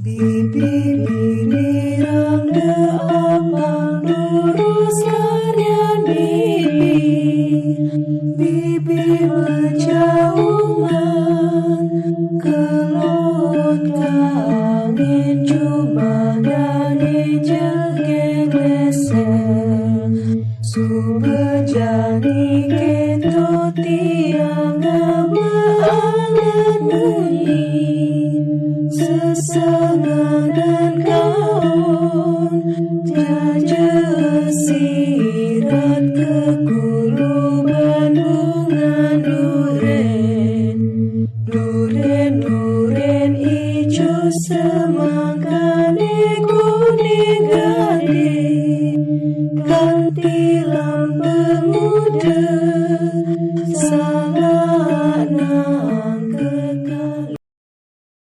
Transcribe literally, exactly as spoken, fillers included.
Bibi-bibi rang de apang durus karian bibi. Bibi menjauman kelut kangin cuma dani jegeng leser. Suba jani keto tiang ngaba angan munyi. Sesangadan kaun jaja sirat ke kuluban bunga duren. Duren-duren ijo